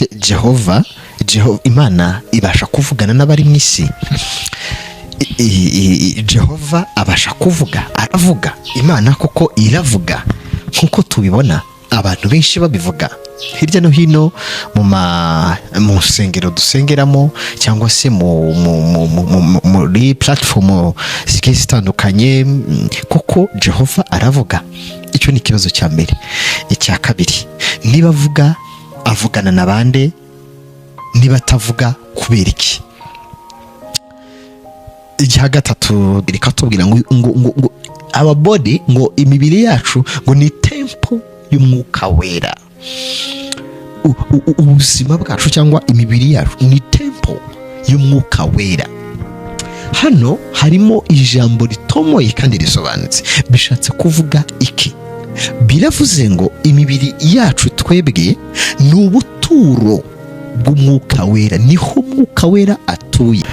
se Jehova, Imana ibasha kuvugana n'abari mu isi? Jehova abasha kuvuga, aravuga. Imana koko iravuga nk'uko tubibona abantu benshi babivuga hirya no hino mu nsengero dusengeramo, cyangwa se muri platform zigiye zitandukanye. Koko Jehova aravuga? Icyo ni ikibazo cya mbere. Icya kabiri, niba avuga, avugana na bande? Niba atavuga, kubera iki? Icya gatatu, rikatubwira ngo our body, ngo imibiri yacu, ngo ni temple y'Umwuka Wera. Ubuzima bwacu cyangwa imibiri yacu ni temple y'Umwuka Wera. Hano harimo ijambo ritomoye kandi risobanutse. Bishatse kuvuga iki? Biravuze ngo imibiri yacu twebwe ni ubuturo bw'Umwuka Wera, niho Umwuka Wera atuye.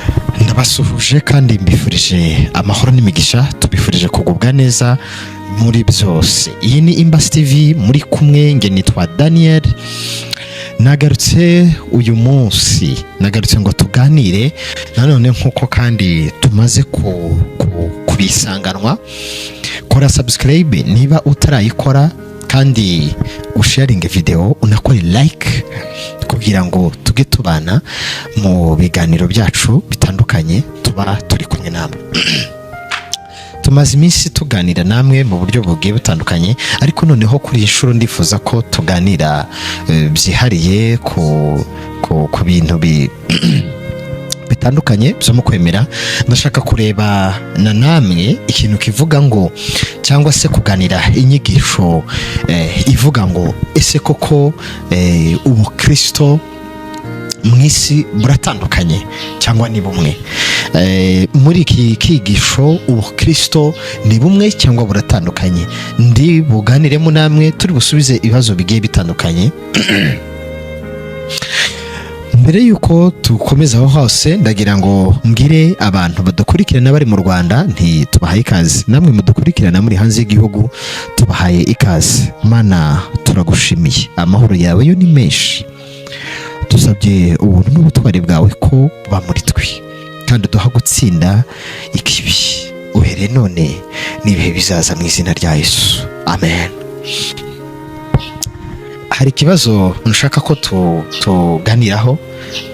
Ndabasuhuje kandi mbifurije amahoro n'imigisha, tubifurije kugubwa neza muri byose. Iyi ni Imbasi TV muri kumwe, nge nitwa Daniel. Nagarutse uyu munsi, nagarutse ngo tuganire nanone nk'uko kandi tumaze kubisanganwa. Kora subscribe niba utarayikora, kandi usharinge video, unakore like kugira ngo tujye tubana mu biganiro byacu bitandukanye tuba turi kumwe namwe. Tumaze iminsi tuganira namwe mu buryo bugiye butandukanye, ariko noneho kuri iyi nshuro ndifuza ko tuganira byihariye ku bintu bitandukanye byo mu kwemera. Ndashaka kureba na namwe ikintu kivuga ngo, cyangwa se kuganira inyigisho ivuga ngo: ese koko ubukristo mu isi buratandukanye cyangwa ni bumwe? Muri iki kigisho, ubukristo ni bumwe cyangwa buratandukanye? Ndi buganiremo namwe, turi busubize ibibazo bigiye bitandukanye. Mbere y'uko dukomeza aho hose, ndagira ngo mbwire abantu badukurikirana bari mu Rwanda nti tubahaye ikaze. Namwe mudukurikirana muri hanze y'igihugu, tubahaye ikaze. Mana, turagushimiye, amahoro yawe yo ni menshi. Dusabye ubuntu n'ubutwari bwawe ko buba muri twe, kandi uduha gutsinda ikibi uhereye none n'ibihe bizaza, mu izina rya Yesu, amen. Hari ikibazo nshaka ko tuganiraho.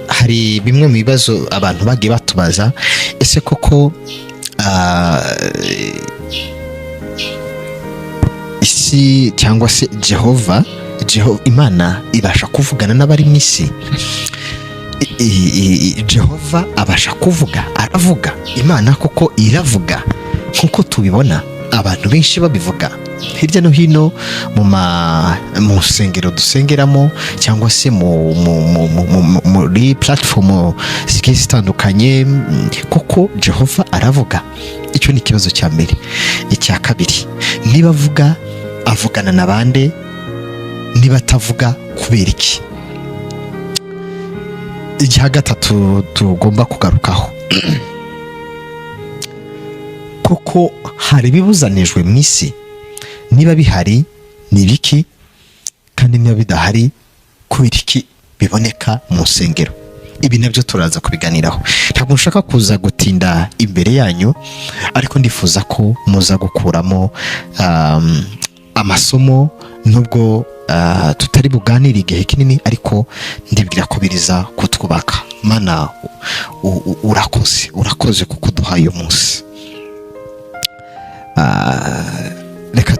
Hari bimwe mu bibazo abantu bagiye batubaza: ese koko isi cyangwa se Jehova, Imana ibasha kuvugana n'abari mu isi? Jehova abasha kuvuga, aravuga. Imana koko iravuga nk'uko tubibona abantu benshi babivuga hirya no hino mu nsengero dusengeramo, cyangwa se muri platform zigiye zitandukanye. Koko Jehova aravuga? Icyo ni ikibazo cya mbere. Icya kabiri, niba avuga, avugana na bande? Niba atavuga, kubera iki? Icya gatatu tugomba kugarukaho, koko hari ibibuzanijwe mu isi? Niba bihari, ni ibiki? Kandi niba bidahari, kubera iki biboneka mu nsengero? Ibi nabyo turaza kubiganiraho. Ntabwo nshaka kuza gutinda imbere yanyu, ariko ndifuza ko muza gukuramo amasomo, nubwo tutari buganire igihe kinini, ariko ndibwira ko biriza kutwubaka. Mana, urakoze, urakoze kuko uduhaye uyu munsi. Reka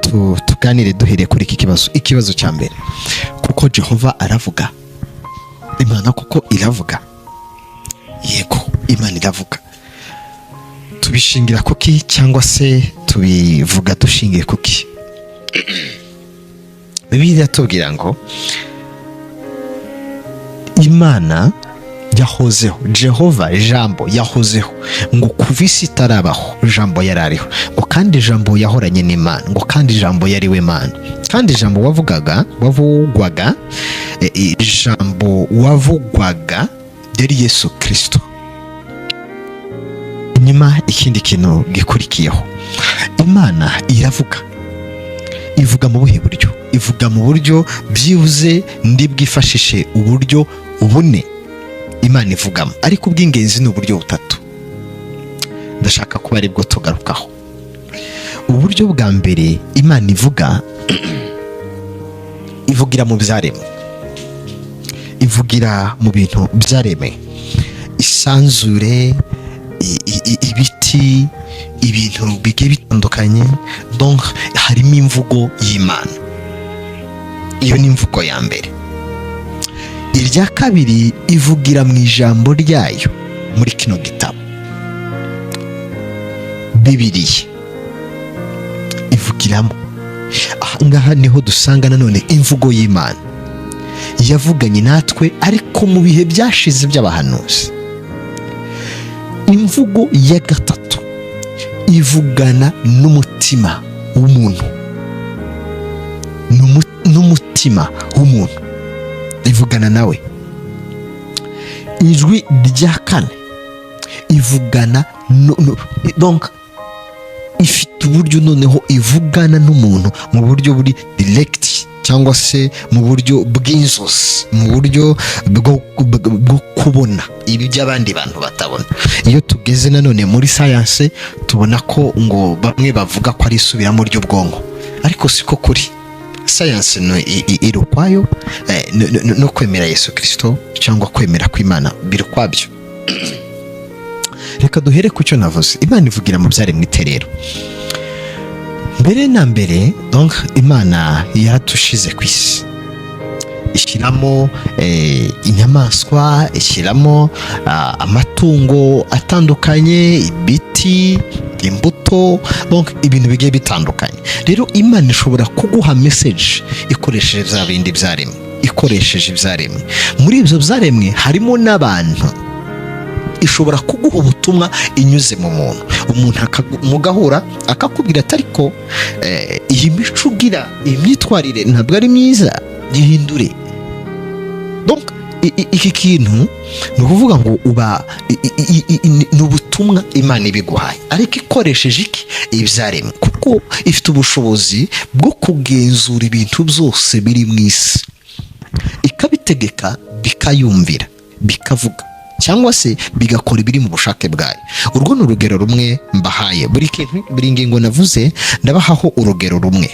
tuganire duhereye kuri iki kibazo. Ikibazo cya mbere: kuko Jehova aravuga? Imana kuko iravuga? Yego, Imana iravuga. Tubishingira kuki, cyangwa se tubivuga dushingiye kuki? Bibiliya iratubwira ngo Imana yahozeho, Jehova Jambo yahozeho, ngo kuva isi itarabaho Jambo yari ariho, ngo kandi Jambo yahoranye n'Imana, ngo kandi Jambo yari we Mana. Kandi Jambo wavugaga, wavugwaga, Jambo wavugwaga yari Yesu Kirisito. Nyuma ikindi kintu gikurikiyeho, Imana iravuga. Ivuga mu buhe buryo? Ivuga mu buryo byibuze ndi bwifashishe uburyo bune Imana ivugamo, ariko ubw'ingenzi ni uburyo butatu. Ndashaka kuba aribwo tugarukaho. Uburyo bwa mbere Imana ivuga, ivugira mu byaremwe, ivugira mu bintu byaremwe, isanzure, ibiti, ibintu bigiye bitandukanye. Donc harimo imvugo y'Imana. Iyo ni imvugo ya mbere. Irya kabiri, ivugira mu ijambo ryayo, muri kino gitabo Bibiliya ivugiramo. Aha ngaha niho dusanga nanone imvugo y'Imana yavuganye natwe, ariko mu bihe byashize by'abahanuzi. Imvugo ya gatatu, ivugana n'umutima w'umuntu, n'umutima w'umuntu ivugana nawe. Ijwi rya kane, ivugana donc ifite uburyo noneho ivugana n'umuntu mu buryo buri direct, cyangwa se mu buryo bw'inzozi, mu buryo bwo kubona ibi by'abandi bantu batabona. Iyo tugeze nanone muri sayanse, tubona ko ngo bamwe bavuga ko ari isubiramo ry'ubwonko, ariko siko kuri. Sayanse iri ukwayo, no kwemera Yesu Kirisito cyangwa kwemera kw'Imana biri ukwabyo. Reka duhere ku cyo navuze: Imana ivugira mu byaremwe ite? Rero mbere na mbere, donc Imana yaratushize ku isi, ishyiramo inyamaswa, ishyiramo amatungo atandukanye, ibiti, imbuto, donc ibintu bigiye bitandukanye. Rero Imana ishobora kuguha message ikoresheje bya bindi byaremwe, ikoresheje ibyaremwe. Muri ibyo byaremwe harimo n'abantu. Ishobora kuguha ubutumwa inyuze mu muntu, umuntu mugahura akakubwira ati: "Ariko iyi mico ugira, iyi myitwarire ntabwo ari myiza, gihindure." Donc iki kintu ni ukuvuga ngo uba ni ubutumwa Imana ibiguhaye, ariko ikoresheje iki? Ibyaremwe, kuko ifite ubushobozi bwo kugenzura ibintu byose biri mu isi, ikabitegeka bikayumvira, bikavuga cyangwa se bigakora ibiri mu bushake bwayo. Urwo ni urugero rumwe mbahaye. Buri kintu, buri ngingo navuze, ndabahaho urugero rumwe.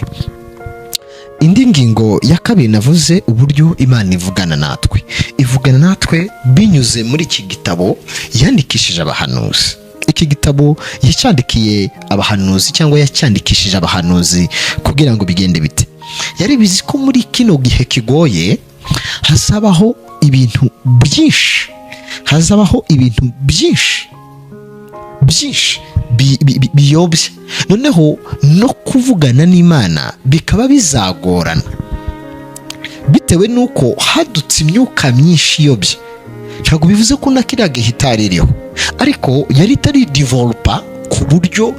Indi ngingo ya kabiri navuze, uburyo Imana ivugana natwe: ivugana natwe binyuze muri iki gitabo yandikishije abahanuzi. Iki gitabo yacyandikiye abahanuzi cyangwa yacyandikishije abahanuzi kugira ngo bigende bite? Yari bizi ko muri kino gihe kigoye hazabaho ibintu byinshi, hazabaho ibintu byinshi byinshi biyobya, noneho no kuvugana n'Imana bikaba bizagorana bitewe n'uko hadutse imyuka myinshi iyobya. Ntabwo bivuze ko na kiriya gihe itari iriho, ariko yari itari developa ku buryo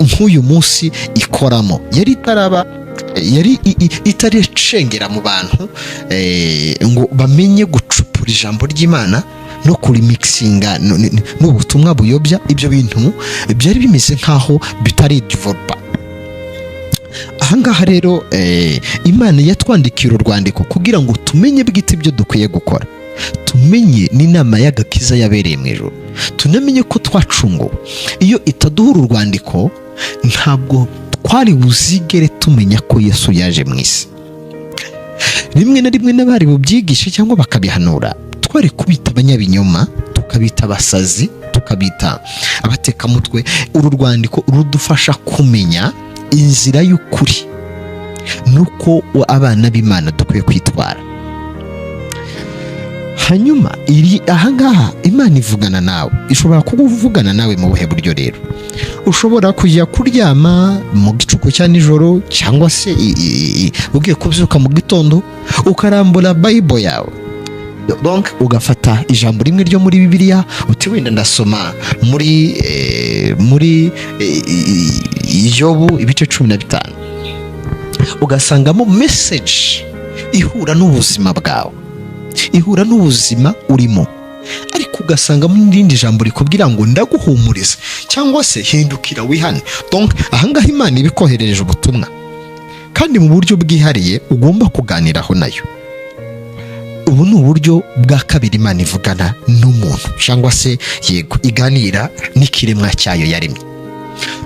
nk'uyu munsi ikoramo. Yari itaraba, yari itaricengera mu bantu ngo bamenye gucupura ijambo ry'Imana no kurimixinga n'ubutumwa buyobya. Ibyo bintu byari bimeze nk'aho bitari developa. Ahangaha rero Imana yatwandikiye uru rwandiko kugira ngo tumenye bwite ibyo dukwiye gukora, tumenye n'inama y'agakiza yabereye mu ijuru, tunamenye ko twacunguwe. Iyo itaduha uru rwandiko, ntabwo twari buzigere tumenya ko Yesu yaje mu isi. Rimwe na rimwe n'abari bubyigishe cyangwa bakabihanura twari kubita abanyabinyoma, tukabita abasazi, tukabita abatekamutwe. Uru rwandiko rudufasha kumenya inzira y'ukuri nuko abana b'Imana dukwiye kwitwara. Hanyuma iri ahangaha, Imana ivugana nawe, ishobora kuvugana nawe mu buhe buryo? Rero ushobora kujya kuryama mu gicuku cya nijoro, cyangwa se ugiye kubyuka mu gitondo, ukarambura Bible yawe, donc ugafata ijambo rimwe ryo muri Bibiliya, uti: "Wenda ndasoma muri Yobu ibice 15," ugasangamo message ihura n'ubuzima bwawe, ihura n'ubuzima urimo, ariko ugasangamo n'irindi jambo rikubwira ngo: "Ndaguhumuriza," cyangwa se "Hindukira wihane." Donc ahangaha Imana iba ikoherereje ubutumwa, kandi mu buryo bwihariye ugomba kuganiraho nayo. Uburyo bwa gatatu Imana ivugana natwe, Ubu ni uburyo bwa kabiri Imana ivugana n'umuntu, cyangwa se yego, iganira n'ikiremwa cyayo yaremye.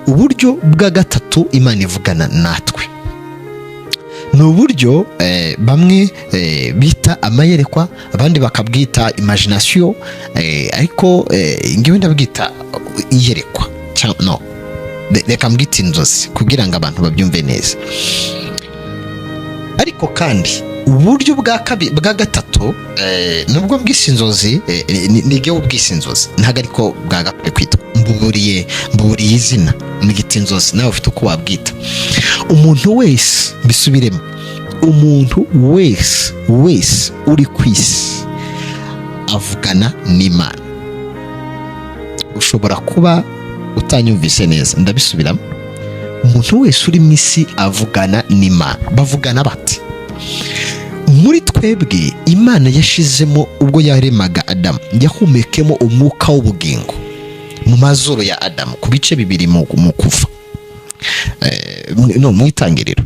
Uburyo bwa gatatu Imana ivugana natwe ni uburyo bamwe bita amayerekwa, abandi bakabwita imagination, ariko ngewe ndabwita iyerekwa no reka mbwite inzozi kugira ngo abantu babyumve neza. Ariko kandi uburyo bwa kabiri, bwa gatatu, nubwo bwise inzozi, ni bwo bwise inzozi, ntabwo ariko bwagakwiye kwitwa. Mbuburiye izina nigita inzozi, nawe ufite uko wabwita. Umuntu wese, mbisubiremo, umuntu wese wese uri ku isi avugana n'Imana. Ushobora kuba utanyumvise neza, ndabisubiramo: umuntu wese uri mu isi avugana n'Imana. Bavugana bate? Muri twebwe Imana yashizemo, ubwo yaremaga Adamu, yahumekemo umwuka w'ubugingo mu mazuru ya Adamu, ku bice bibiri mu Kuva, no mu Itangiriro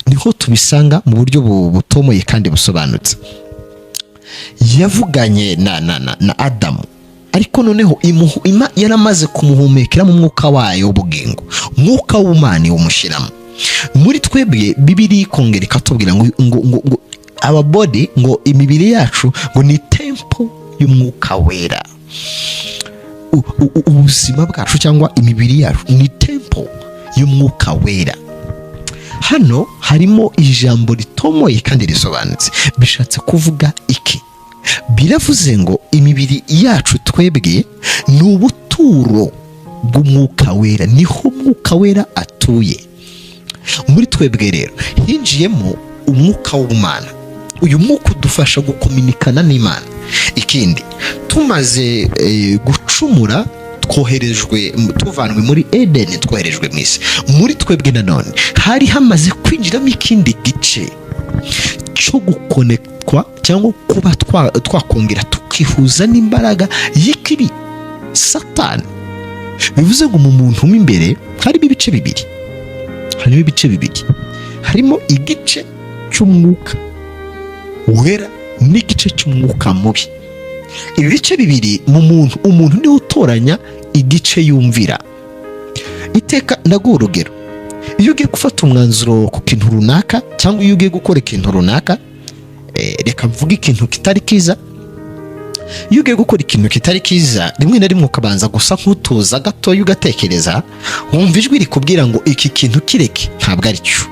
niho tubisanga mu buryo butomoye kandi busobanutse. Yavuganye na Adamu, ariko noneho yaramaze kumuhumekera mu mwuka wayo w'ubugingo, umwuka w'Umana iwumushyiramo muri twebwe. Bibiri ikongera ikatubwira ngo our body, ngo imibiri yacu, ngo ni temple y'Umwuka Wera. Ubuzima bwacu cyangwa imibiri yacu ni temple y'Umwuka Wera. Hano harimo ijambo ritomoye kandi risobanutse. Bishatse kuvuga iki? Biravuze ngo imibiri yacu twebwe ni ubuturo bw'Umwuka Wera, niho Umwuka Wera atuye. Muri twebwe rero hinjiyemo umwuka w'Ubumana. Uyu mwuka udufasha gukominikana n'Imana. Ikindi, tumaze gucumura, twoherejwe, tuvanwe muri Edeni, twoherejwe mu isi. Muri twebwe nanone hari hamaze kwinjiramo ikindi gice cyo gukonekitwa cyangwa kuba twakongera tukihuza n'imbaraga y'ikibi, Satani. Bivuze ngo mu muntu mo imbere harimo ibice bibiri, harimo ibice bibiri: harimo igice cy'Umwuka Wera n'igice cy'umwuka mubi. Ibi bice bibiri mu muntu, umuntu niwe utoranya igice yumvira iteka. Ndaguha urugero: iyo ugiye gufata umwanzuro ku kintu runaka cyangwa iyo ugiye gukora ikintu runaka, reka mvuge ikintu kitari kiza, iyo ugiye gukora ikintu kitari kiza, rimwe na rimwe ukabanza gusa nk'utuza gatoya ugatekereza, wumva ijwi rikubwira ngo iki kintu kireke, ntabwo ari cyo.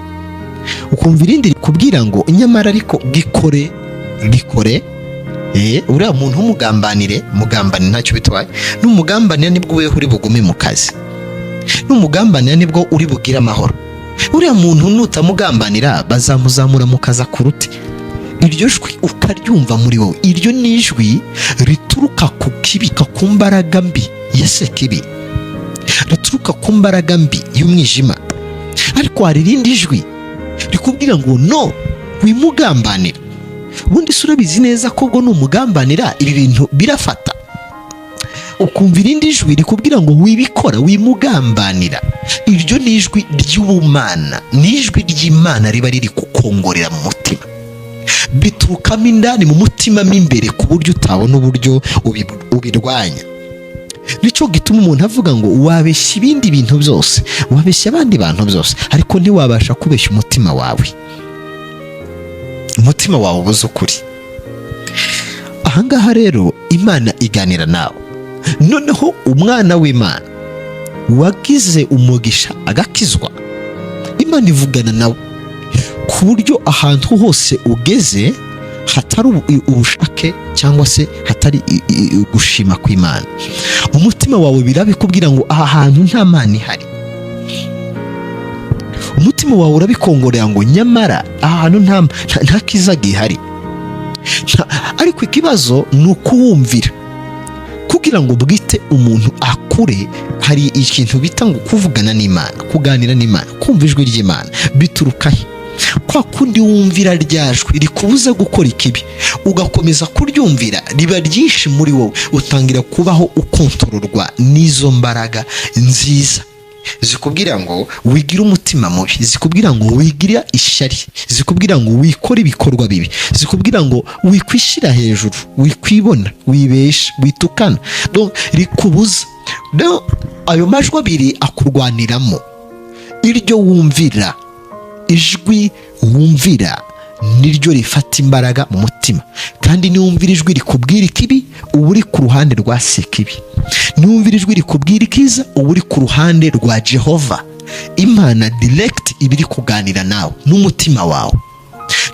Ukumva irindi rikubwira ngo nyamara ariko gikore, gikore, uriya muntu w'umugambanire, mugambanire, ntacyo bitwaye. Numugambanira nibwo weho uri bugume mu kazi, numugambanira nibwo uri bugire amahoro. Uriya muntu nutamugambanira bazamuzamura mu kazi akurute. Iryo jwi ukaryumva muri wowe. Iryo ni ijwi rituruka ku kibi, ku mbaraga mbi ya Sekibi, rituruka ku mbaraga mbi y'umwijima. Ariko hari irindi jwi rikubwira ngo no, wimugambanira, ubundi se urabizi neza ko ubwo numugambanira ibi bintu birafata. Ukumva irindi jwi rikubwira ngo wibikora, wimugambanira. Iryo ni ijwi ry'ubumana, ni ijwi ry'Imana riba riri kukongorera mu mutima, biturukamo indani mu mutima mo imbere, ku buryo utabona uburyo ubirwanya. Nicyo gituma umuntu avuga ngo wabeshya ibindi bintu byose, wabeshya abandi bantu byose, ariko ntiwabasha kubeshya umutima wawe. Umutima wawe ubuze ukuri. Ahangaha rero Imana iganira nawe. Noneho umwana w'Imana wagize umugisha agakizwa, Imana ivugana nawe ku buryo ahantu hose ugeze hatari ubushake cyangwa se hatari gushima kw'Imana, umutima wawe birabikubwira ngo aha hantu nta Mana ihari. Umutima wawe urabikongorera ngo nyamara aha hantu nta kiza gihari. Ariko ikibazo ni ukuwumvira. Kugira ngo bwite umuntu akure, hari ikintu bita ngo kuvugana n'Imana, kuganira n'Imana, kumva ijwi ry'Imana. Bituruka he? Kwa kundi wumvira rya jwi rikubuza gukora ikibi, ugakomeza kuryumvira, riba ryinshi muri wowe, utangira kubaho ukontororwa n'izo mbaraga nziza. Zikubwira ngo wigira umutima mubi, zikubwira ngo wigira ishyari, zikubwira ngo wikore ibikorwa bibi, zikubwira ngo wikwishyira hejuru, wikwibona, wibesha, witukana. Donc, rikubuza. Donc, ayo majwi abiri akurwaniramo. Iryo wumvira, ijwi wumvira niryo rifata imbaraga mu mutima. Kandi niwumvira ijwi rikubwira ikibi, uba uri ku ruhande rwa Sekibi. Niwumvira ijwi rikubwira ikiza, uba uri ku ruhande rwa Jehova Imana. Direct iba iri kuganira nawe n'umutima wawe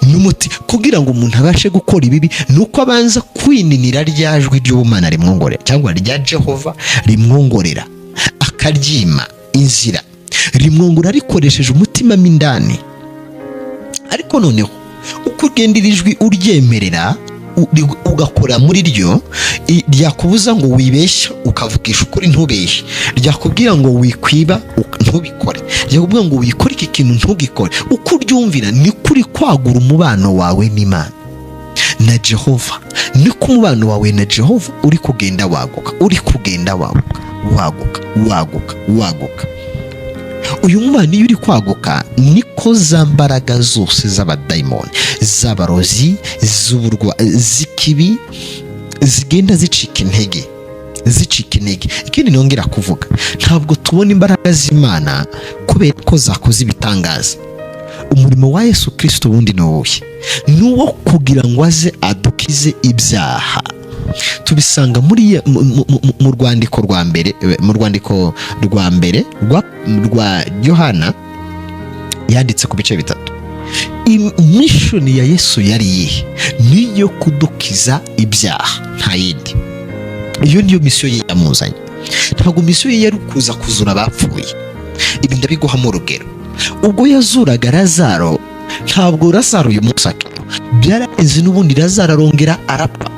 n'umuti. Kugira ngo umuntu abashe gukora ibibi, ni uko abanza kwininira rya jwi ry'ubumana rimwongorera, cyangwa rya Jehova rimwongorera, akaryima inzira. Rimwongora rikoresheje umutima mo indani. Ariko noneho uko ugenda iri jwi uryemerera, ugakora muri ryo, ryakubuza ngo wibeshye, ukavugisha ukuri, ntubeshye. Ryakubwira ngo wikwiba, ntubikore. Ryakubwira ngo wikore iki kintu, ntugikore. Uko uryumvira niko uri kwagura umubano wawe n'Imana na Jehova, niko umubano wawe na Jehova uri kugenda waguka, uri kugenda waguka, waguka, waguka, waguka. Uyu mubano iyo uri kwaguka, niko za mbaraga zose z'abadayimoni, z'abarozi, z'ikibi zigenda zicika intege, zicika intege. Ikindi nongera kuvuga, ntabwo tubona imbaraga z'Imana kubera ko zakoze ibitangaza. Umurimo wa Yesu Kirisito ubundi ni uwuhe? Ni uwo kugira ngo aze adukize ibyaha. Tubisanga muri mu rwandiko rwa mbere, mu rwandiko rwa mbere rwa Yohana yanditse ku bice 3. Mission ya Yesu yari iyihe? Niyo kudukiza ibyaha, nta yindi. Iyo niyo mission ye yamuzanye. Ntabwo mission ye yari kuza kuzura abapfuye. Ibi ndabiguhamo urugero: ubwo yazuraga Lazaro, ntabwo Lazaro uyu munsi akiriho, byararenze n'ubundi Lazaro arongera arapfa.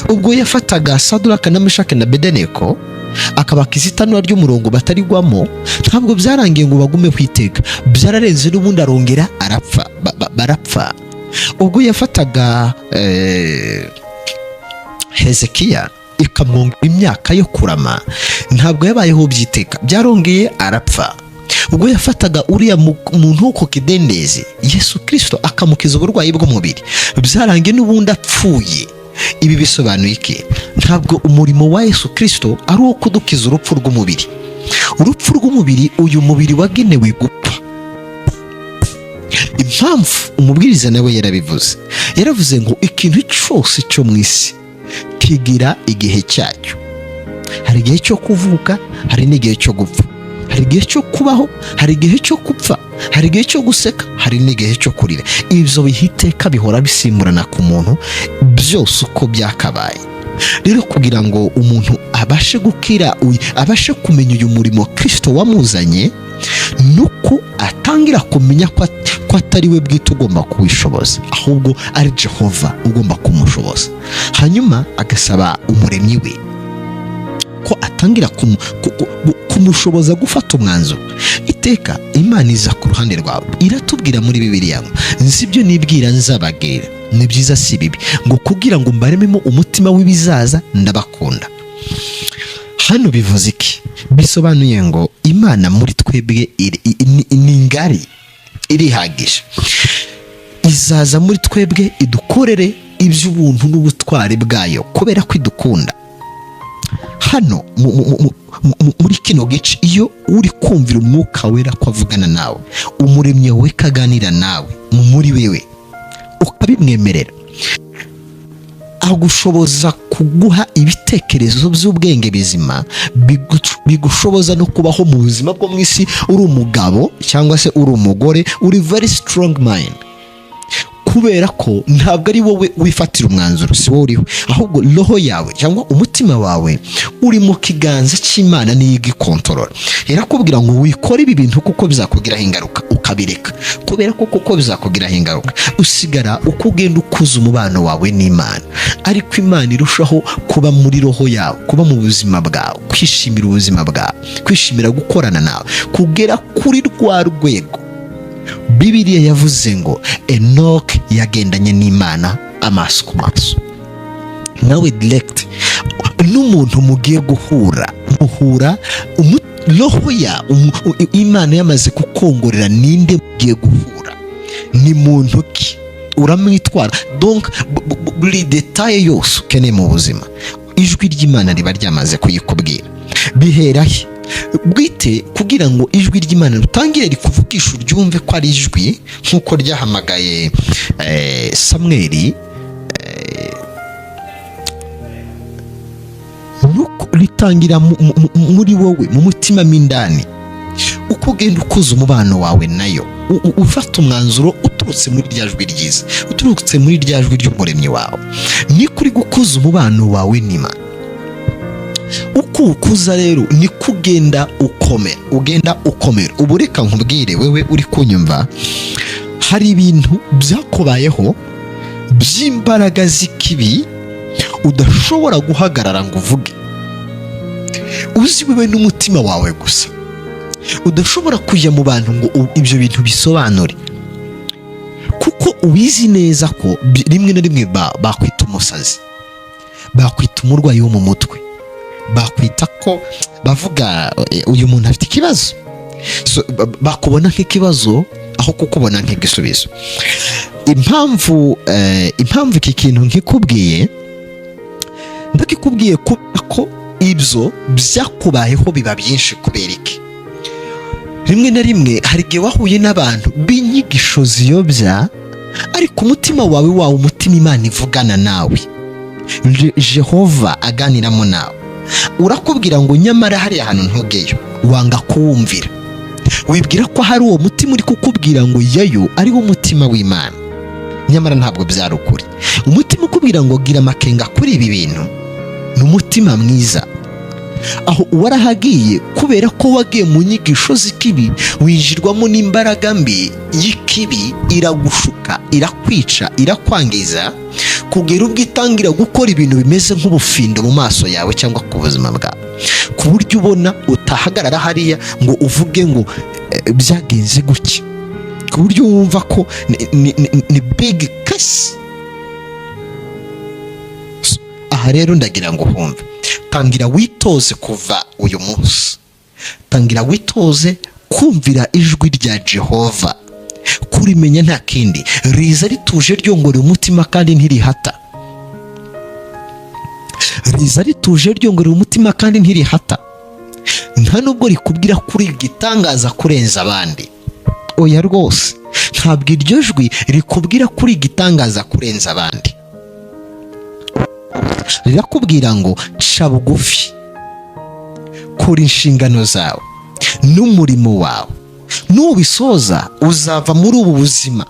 Ubwo yafataga Saduraka na Meshaki na Bedeneko akabakiza itanura ry'umurongo batarigwamo, ntabwo byarangiye ngo bagume kwiteka, byararenze n'ubundi arongera arapfa, barapfa. Ubwo yafataga Hezekiya ikamwongera imyaka yo kurama, ntabwo yabayeho byiteka, byarongeye arapfa. Ubwo yafataga uriya muntu wo ku kidendezi, Yesu Kirisito, akamukiza uburwayi bw'umubiri, byarangiye n'ubundi apfuye. Ibi bisobanuye iki? Ntabwo umurimo wa Yesu Kirisito ari uwo kudukiza urupfu rw'umubiri. Urupfu rw'umubiri, uyu mubiri wagenewe gupfa. Impamvu umubwiriza nawe yarabivuze, yaravuze ngo ikintu cyose cyo mu isi kigira igihe cyacyo. Hari igihe cyo kuvuka, hari n'igihe cyo gupfa. Hari igihe cyo kubaho, hari igihe cyo gupfa. Hari igihe cyo guseka, hari n'igihe cyo kurira. Ibyo bihe iteka bihora bisimburana ku muntu byose uko byakabaye. Rero kugira ngo umuntu abashe gukira, abashe kumenya uyu murimo Kirisito wamuzanye, nuko atangira kumenya ko atari we bwite ugomba kuwishoboza, ahubwo ari Jehova ugomba kumushoboza. Hanyuma agasaba Umuremyi we ko atangira kumushoboza gufata umwanzuro. Iteka Imana iza ku ruhande rwawe. Iratubwira muri Bibiliya ngo: "Nzi ibyo nibwira nzabagirira, ni byiza si bibi, ngo kugira ngo mbarememo umutima w'ibizaza, ndabakunda." Hano bivuze iki? Bisobanuye ngo Imana muri twebwe ni ngari, irihagije. Izaza muri twebwe idukorere iby'ubuntu n'ubutwari bwayo kubera ko idukunda. Hano muri kino gice, iyo uri kumvira Umwuka Wera ko avugana nawe, Umuremyi we kaganira nawe muri wewe, ukabimwemerera, agushoboza kuguha ibitekerezo by'ubwenge bizima bigushoboza no kubaho mu buzima bwo mu isi uri umugabo cyangwa se uri umugore, uri very strong mind, kubera ko ntabwo ari wowe wifatira umwanzuro, si wowe uriho, ahubwo roho yawe cyangwa umutima wawe uri mu kiganza cy'Imana, niyo igikontorora. Irakubwira ngo wikore ibi bintu kuko bizakugiraho ingaruka, ukabireka kubera ko kuko bizakugiraho ingaruka. Usigara uko ugenda ukuza umubano wawe n'Imana, ariko Imana irushaho kuba muri roho yawe, kuba mu buzima bwawe, kwishimira ubuzima bwawe, kwishimira gukorana nawe, kugera kuri rwa rwego Bibiliya yavuze ngo Enoke yagendanye n'Imana amaso ku maso. Nawe direct n'umuntu mugiye guhura, muhura Roho ya Imana yamaze kukongorera ninde ugiye guhura, ni muntu ki, uramwitwara. Donc buri détail yose ukeneye mu buzima, ijwi ry'Imana riba ryamaze kuyikubwira. Bihera he bwite kugira ngo ijwi ry'Imana ritangire rikuvugisha, uryumve ko ari ijwi, nk'uko ryahamagaye Samweli? Nuko ritangira muri wowe, mu mutima mo indani. Uko ugenda ukuza umubano wawe nayo, ufata umwanzuro uturutse muri rya jwi ryiza, uturutse muri rya jwi ry'Umuremyi wawe, niko uri gukuza umubano wawe n'Imana. Uko uwukuza rero, niko ugenda ukomera, ugenda ukomera. Ubu reka nkubwire, wewe uri kunyumva, hari ibintu byakubayeho by'imbaraga z'ikibi udashobora guhagarara ngo uvuge, uzi wewe n'umutima wawe gusa, udashobora kujya mu bantu ngo ibyo bintu bisobanure, kuko ubizi neza ko rimwe na rimwe bakwita umusazi, bakwita umurwayi wo mu mutwe, bakwita ko bavuga "Uyu muntu afite ikibazo." So, bakubona nk'ikibazo aho kukubona nk'igisubizo. Impamvu iki kintu nkikubwiye, ndakikubwiye kubera ko ibyo byakubayeho biba byinshi. Kubera iki? Rimwe na rimwe hari igihe wahuye n'abantu b'inyigisho ziyobya, ariko umutima wawe wawe, umutima Imana ivugana nawe, Jehova aganiramo nawe, urakubwira ngo nyamara hariya hantu ntugeyo. Wanga kuwumvira, wibwira ko hari uwo mutima uri kukubwira ngo yayo ari wo mutima w'Imana, nyamara ntabwo byari ukuri. Umutima ukubwira ngo gira amakenga kuri ibi bintu ni umutima mwiza. Aho warahagiye kubera ko wagiye mu nyigisho z'ikibi, winjirwamo n'imbaraga mbi y'ikibi, iragushuka, irakwica, irakwangiza, kugera ubwo itangira gukora ibintu bimeze nk'ubufindo mu maso yawe cyangwa ku buzima bwawe, ku buryo ubona utahagarara hariya ngo uvuge ngo "Byagenze gutya", ku buryo wumva ko ni big case. Aha rero ndagira ngo humve, tangira witoze kuva uyu munsi, tangira witoze kumvira ijwi rya Jehova, kurimenya nta kindi. Riza rituje, ryongorera umutima kandi ntirihata. Riza rituje, ryongorera umutima kandi ntirihata. Nta nubwo rikubwira kuri igitangaza kurenza abandi. Oya rwose, ntabwo iryo jwi rikubwira kuri igitangaza kurenza abandi. Rirakubwira ngo ca bugufi, kora inshingano zawe n'umurimo wawe, nubisoza uzava muri ubu buzima,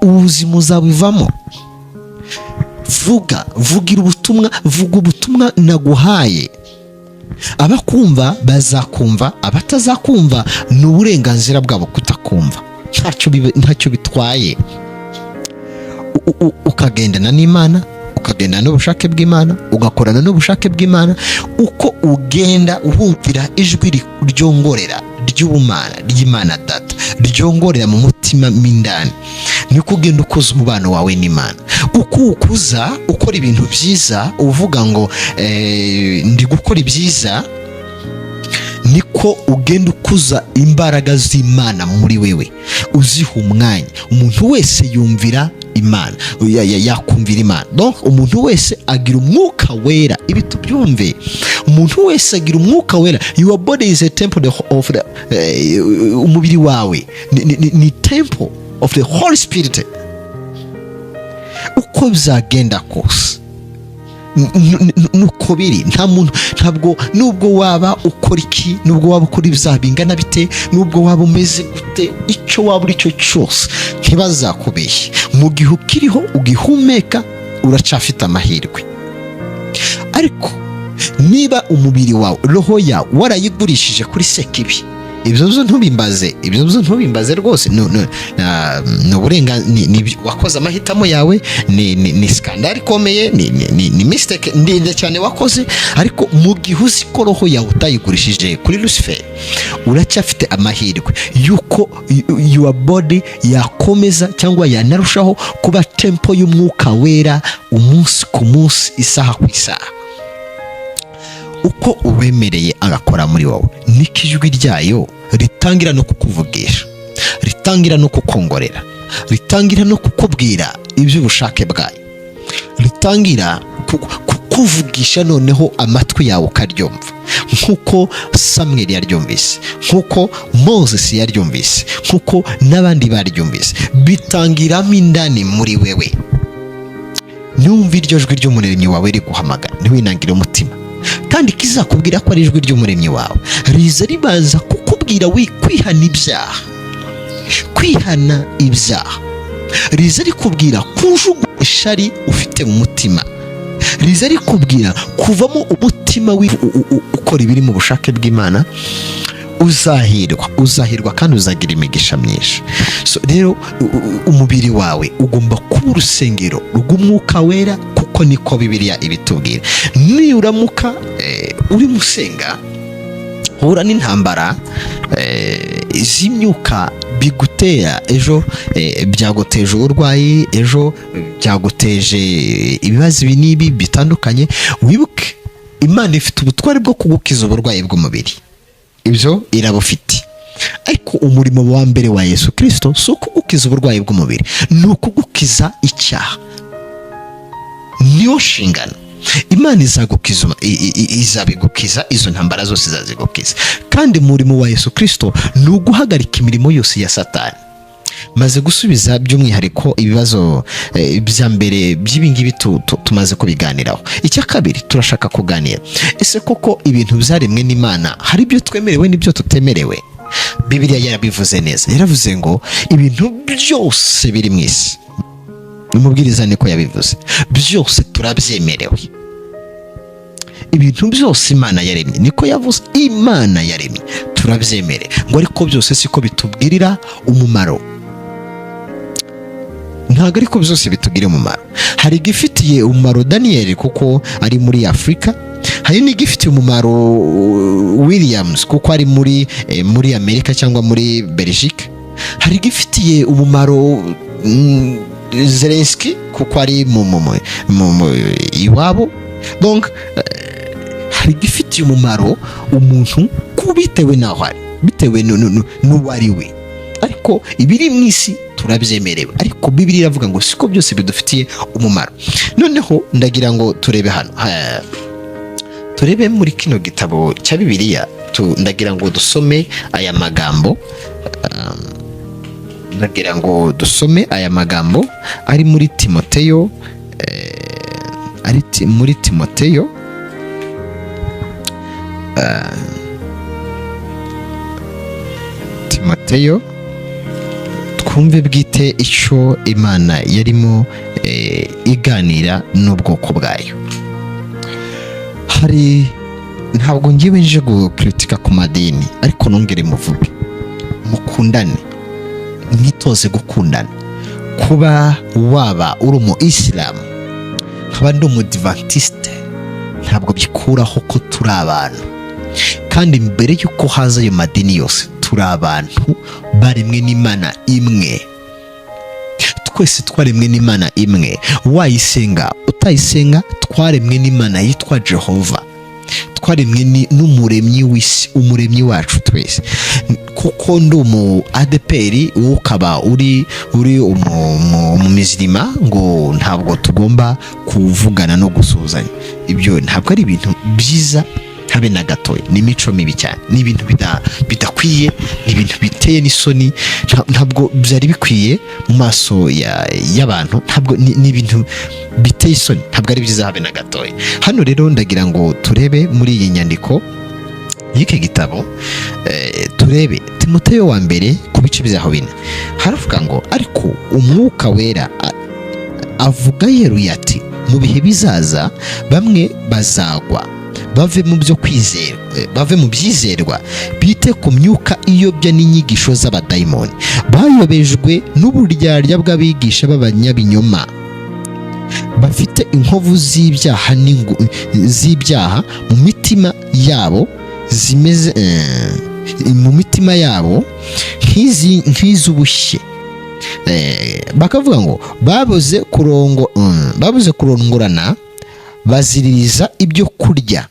ubu buzima uzabivamo. Vuga, vugira ubutumwa, vuga ubutumwa naguhaye. Abakumva bazakumva, abatazakumva ni uburenganzira bwabo kutakumva, ntacyo bitwaye. Ukagendana n'Imana, ukagendana n'ubushake bw'Imana, ugakorana n'ubushake bw'Imana. Uko ugenda wumvira ijwi ryongorera ry'ubumana ry'Imana Data, ryongorera mu mutima mo indani, niko ugenda ukuza umubano wawe n'Imana. Uko ukuza, ukora ibintu byiza, uvuga ngo "Ndi gukora ibyiza", niko ugenda ukuza imbaraga z'Imana muri wewe, uziha umwanya. Umuntu wese yumvira Imana, yakumvira Imana. Donc umuntu wese agira Umwuka Wera. Ibi tubyumve, umuntu wese agira Umwuka Wera. Your body is a temple of the, umubiri wawe ni temple of the Holy Spirit. Uko byagenda kose, nuko biri. Nta muntu, ntabwo, nubwo waba ukora iki, nubwo waba ukora ibyaha bingana bite, nubwo waba umeze gute, icyo waba uri cyo cyose, ntibazakubeshye, mu gihe ukiriho, ugihumeka, uracyafite amahirwe. Ariko niba umubiri wawe, roho yawe warayigurishije kuri Sekibi, ibyo byo ntubimbaze, ibyo byo ntubimbaze rwose. Ni uburenganzira, wakoze amahitamo yawe, ni scandale ikomeye, ni mistake ndende cyane wakoze. Ariko mu gihe uzi ko roho yawe utayigurishije kuri Lucifer, uracyafite amahirwe yuko your body yakomeza cyangwa yanarushaho kuba temple y'Umwuka Wera, umunsi ku munsi, isaha ku isaha. Uko uwemereye agakora muri wowe, niko ijwi ryayo ritangira no kukuvugisha, ritangira no kukongorera, ritangira no kukubwira iby'ubushake bwayo, ritangira kukuvugisha, noneho amatwi yawe ukaryumva, nk'uko Samweli yaryumvise, nk'uko Moses yaryumvise, nk'uko n'abandi baryumvise. Bitangiramo indani muri wewe. Niwumva iryo jwi ry'Umuremyi wawe riguhamagara, ntiwinangire umutima. Kandi kizakubwira ko ari ijwi ry'Umuremyi wawe, riza ribanza kukubwira kwihana ibyaha, kwihana ibyaha. Riza rikubwira kujugunya ishari ufite mu mutima. Riza rikubwira kuvamo umutima ukora ibiri mu bushake bw'Imana. Uzahirwa, uzahirwa kandi uzagira imigisha myinshi. So rero umubiri wawe ugomba kuba urusengero rw'Umwuka Wera, kuko niko Bibiliya ibitubwira. Nuramuka urimo usenga, hura n'intambara z'imyuka bigutera, ejo byaguteje uburwayi, ejo byaguteje ibibazo ibi n'ibi bitandukanye, wibuke Imana ifite ubutware bwo kugukiza uburwayi bw'umubiri, ibyo irabufite. Ariko umurimo wa mbere wa Yesu Kirisito si ukugukiza uburwayi bw'umubiri, ni ukugukiza icyaha. Niyo nshingano. Imana izagukiza, izabigukiza, izo ntambara zose izazigukiza. Kandi umurimo wa Yesu Kirisito ni uguhagarika imirimo yose ya Satani. Maze gusubiza by'umwihariko ibibazo bya mbere by'ibingibi tumaze kubiganiraho. Icya kabiri turashaka kuganira: ese koko ibintu byaremwe n'Imana hari ibyo twemerewe n'ibyo tutemerewe? Bibiliya yarabivuze neza, yaravuze ngo ibintu byose biri mu isi, Umubwiriza niko yabivuze, byose turabyemerewe. Ibintu byose Imana yaremye, niko yavuze, Imana yaremye turabyemere ngo, ariko byose siko bitubwirira umumaro. Ntabwo ariko byose bitugirira umumaro. Hari igifitiye umumaro Daniyeli kuko ari muri Afurika, hari n'igifitiye umumaro Williams kuko ari muri Amerika cyangwa muri Belgique, hari igifitiye umumaro Zelensky kuko ari mu iwabo. Donc hari igifitiye umumaro umuntu ku bitewe n'aho ari, bitewe n'uwo ari we. Ariko ibiri mu isi turabyemerewe, ariko Bibiliya iravuga ngo siko byose bidufitiye umumaro. Noneho ndagira ngo turebe hano, turebe muri kino gitabo cya Bibiliya. Ndagira ngo dusome aya magambo, ndagira ngo dusome aya magambo ari muri Timoteyo, ari muri Timoteyo, Timoteyo, twumve bwite icyo Imana yarimo iganira n'ubwoko bwayo. Hari ntabwo ngiwe nje gukritika ku madini, ariko nongere muvuge: mukundane, mwitoze gukundana. Kuba waba uri umu Isilamu, nkaba ndi Umudivantiste, ntabwo bikuraho ko turi abantu. Kandi mbere y'uko haza ayo madini yose, turi abantu baremwe n'Imana imwe. Twese twaremwe n'Imana imwe, wayisenga utayisenga. Twaremwe n'Imana yitwa Jehova, twaremwe n'Umuremyi w'isi, Umuremyi wacu twese. Kuko ndi umu ADEPR, wowe ukaba uri umumizirima, ngo ntabwo tugomba kuvugana no gusuhuzanya, ibyo ntabwo ari ibintu byiza habe na gatoya. Ni imico mibi cyane, ni ibintu bidakwiye, ni ibintu biteye n'isoni. Ntabwo byari bikwiye mu maso y'abantu. Ntabwo ni ibintu biteye isoni, ntabwo ari byiza habe na gatoya. Hano rero ndagira ngo turebe muri iyi nyandiko y'iki gitabo, turebe Timoteyo wa mbere ku bice byaho 4. Haravuga ngo: "Ariko Umwuka Wera avuga yeruye ati mu bihe bizaza bamwe bazagwa bave mu byo kwizera, bave mu byizerwa, bite ku myuka iyobya n'inyigisho z'abadayimoni, bayobejwe n'uburyarya bw'abigisha b'abanyabinyoma, bafite inkovu z'ibyaha z'ibyaha mu mitima yabo, zimeze mu mitima yabo nk'iz'ubushye." Bakavuga ngo babuze kurongorana, baziririza ibyo kurya.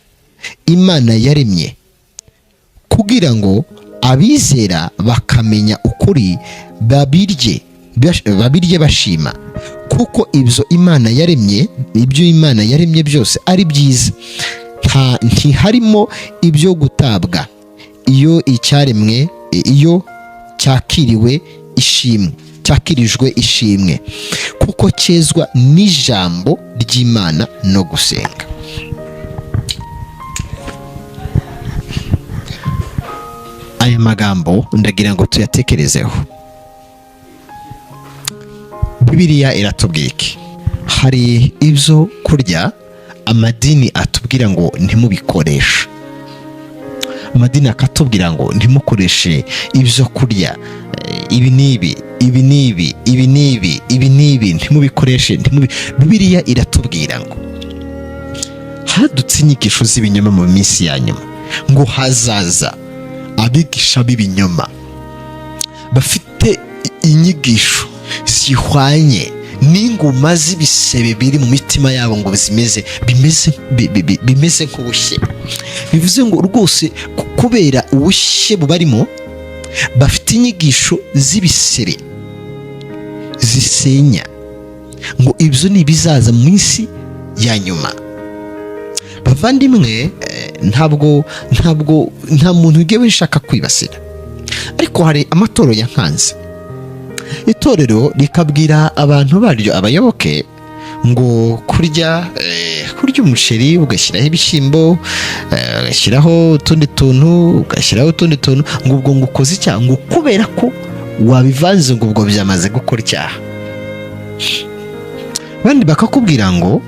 Imana yaremye, kugira ngo abizera bakamenya ukuri babirye bashima, kuko ibyo Imana yaremye byose ari byiza, ntiharimo ibyo gutabwa iyo icyaremwe, iyo cyakiriwe ishimwe, cyakirijwe ishimwe, kuko cyezwa n'ijambo ry'Imana no gusenga. Aya magambo ndagira ngo tuyatekerezeho. Bibiliya iratubwira iki? Hari ibyo kurya amadini atubwira ngo ntimubikoreshe, amadini akatubwira ngo ntimukoreshe ibyo kurya ibi n'ibi, ibi n'ibi, ibi n'ibi, ibi n'ibi, ntimubikoreshe. Bibiliya iratubwira ngo hadutse inyigisho z'ibinyoma mu minsi ya nyuma, ngo hazaza abigisha b'ibinyoma bafite inyigisho zihwanye n'inguma z'ibisebe biri mu mitima yabo, ngo zimeze bimeze bimeze nk'ubushye. Bivuze ngo rwose kubera ubushye bubarimo, bafite inyigisho z'ibisebe zisenya, ngo ibyo ni ibizaza mu isi ya nyuma. Bavandimwe, ntabwo nta muntu ugiye wishaka kwibasira, ariko hari amatorero yankanze. Itorero rikabwira abantu baryo, abayoboke, ngo kurya umuceri ugashyiraho ibishyimbo, ugashyiraho utundi tuntu, ugashyiraho utundi tuntu, ngo ubwo ngo ukoze icyaha, ngo kubera ko wabivanze, ngo ubwo byamaze gukora icyaha. Abandi bakakubwira ngo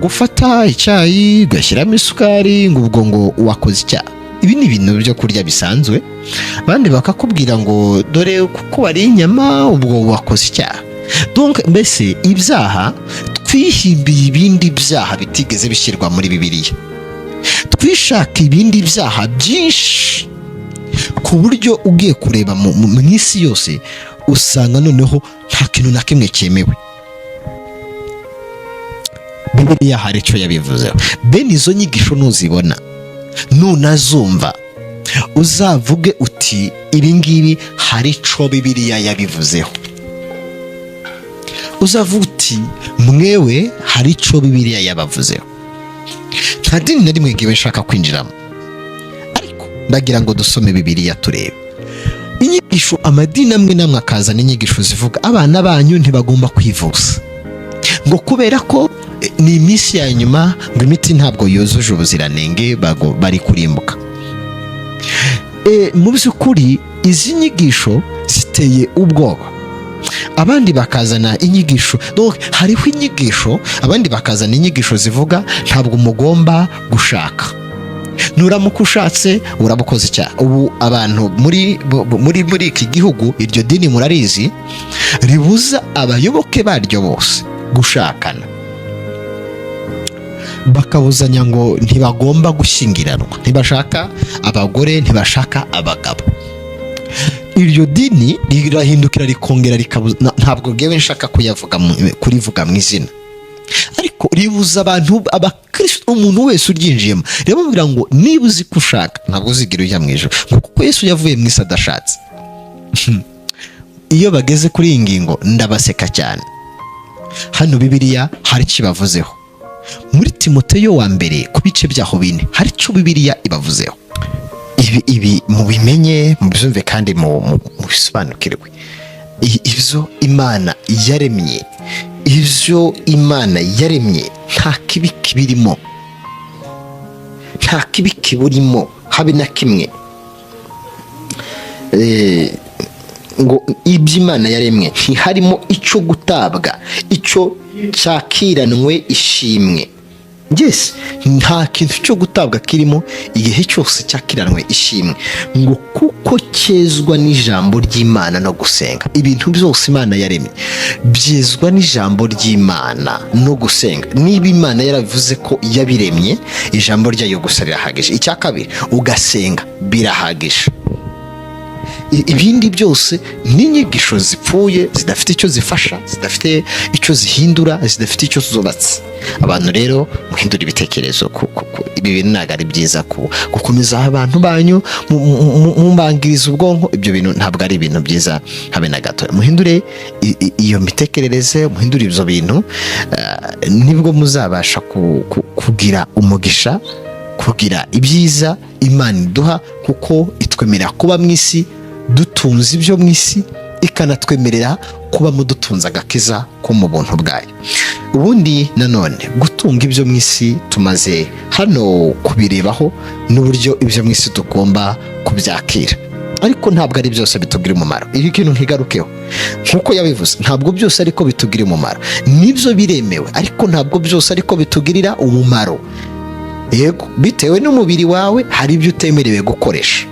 gufata icyayi ugashyiramo isukari, ngo ubwo ngo wakoze icyaha. Ibi ni ibintu byo kurya bisanzwe. Abandi bakakubwira ngo dore kuko wariye inyama, ubwo wakoze icyaha. Donc mbese ibyaha twihimbiye, ibindi byaha bitigeze bishyirwa muri Bibiliya, twishaka ibindi byaha byinshi, ku buryo ugiye kureba mu isi yose usanga noneho nta kintu na kimwe cyemewe. Bibiliya hari icyo yabivuzeho. Bene izo nyigisho nuzibona, nunazumva, uzavuge uti: "Ibi ngibi hari icyo Bibiliya yabivuzeho." Uzavuga uti: "Mwewe hari icyo Bibiliya yabavuzeho." Nta dini na rimwe ngiwe nshaka kwinjiramo, ariko ndagira ngo dusome Bibiliya turebe inyigisho. Amadini amwe n'amwe akazana inyigisho zivuga abana banyu ntibagomba kwivuza, ngo kubera ko ni iminsi ya nyuma, ngo imiti ntabwo yuzuje ubuziranenge, bari kurimbuka. Mu by'ukuri izi nyigisho ziteye ubwoba. Abandi bakazana inyigisho, donc hariho inyigisho, abandi bakazana inyigisho zivuga ntabwo mugomba gushaka, nuramuka ushatse uraba ukoze icyaha. Ubu abantu muri iki gihugu, iryo dini murarizi, ribuza abayoboke baryo bose gushakana, bakabuzanya ngo ntibagomba gushyingiranwa, ntibashaka abagore, ntibashaka abagabo. Iryo dini rirahindukira rikongera rikabuza, ntabwo ngewe nshaka kurivuga mu izina, ariko ribuza abantu, abakristo, umuntu wese uryinjiyemo riramubwira ngo niba uzi ko ushaka ntabwo uzigira ujya mu ijuru, ngo kuko Yesu yavuye mu isi adashatse. Iyo bageze kuri iyi ngingo ndabaseka cyane. Hano Bibiliya hari icyo ibavuzeho. Muri Timoteyo wa mbere, ku bice byaho 4, hari icyo Bibiliya ibavuzeho. Ibi mubimenye, mubyumve kandi mubisobanukirwe. Ibyo Imana yaremye, ibyo Imana yaremye nta kibi kibirimo, nta kibi kiburimo habe na kimwe. Ngo ibyo Imana yaremwe ntiharimo icyo gutabwa icyo cyakiranwe ishimwe. Yes, nta kintu cyo gutabwa kirimo igihe cyose cyakiranwe ishimwe, ngo kuko cyezwa n'ijambo ry'Imana no gusenga. Ibintu byose Imana yaremye byezwa n'ijambo ry'Imana no gusenga. Niba Imana yaravuze ko yabiremye, ijambo ryayo gusa rirahagije. Icya kabiri, ugasenga, birahagije. Ibindi byose ni inyigisho zipfuye, zidafite icyo zifasha, zidafite icyo zihindura, zidafite icyo zubatse. Abantu rero, muhindura ibitekerezo. Ibi bintu ntabwo ari byiza gukomeza abantu banyu mubangiriza ubwonko. Ibyo bintu ntabwo ari ibintu byiza habe na gato. Muhindure iyo mitekerereze, muhindure ibyo bintu, nibwo muzabasha kugira umugisha, kugira ibyiza Imana iduha, kuko itwemerera kuba mu isi dutunze ibyo mu isi, ikanatwemerera kuba mu dutunze agakiza ko mu buntu bwayo. Ubundi nanone gutunga ibyo mu isi, tumaze hano kubirebaho n'uburyo ibyo mu isi tugomba kubyakira, ariko ntabwo ari byose bitugirira umumaro. Ibi kintu ntigarukeho nk'uko yabivuze, ntabwo byose ariko bitugirira umumaro. Nibyo, biremewe, ariko ntabwo byose ariko bitugirira umumaro. Yego, bitewe n'umubiri wawe hari ibyo utemerewe gukoresha,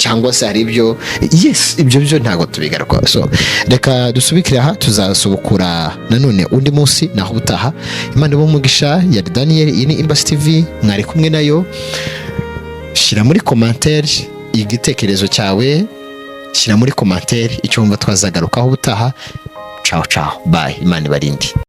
cyangwa se hari ibyo, yes, ibyo byo ntabwo tubigaruka. So reka dusubikire aha, tuzasubukura nanone undi munsi. Naho ubutaha, Imana ibahe umugisha. Yari Daniel, iyi ni Imbasi TV mwari kumwe nayo. Shyira muri commentaire igitekerezo cyawe, shyira muri commentaire icyo wumva twazagarukaho ubutaha. Ciao ciao, bye, Imana ibarinde.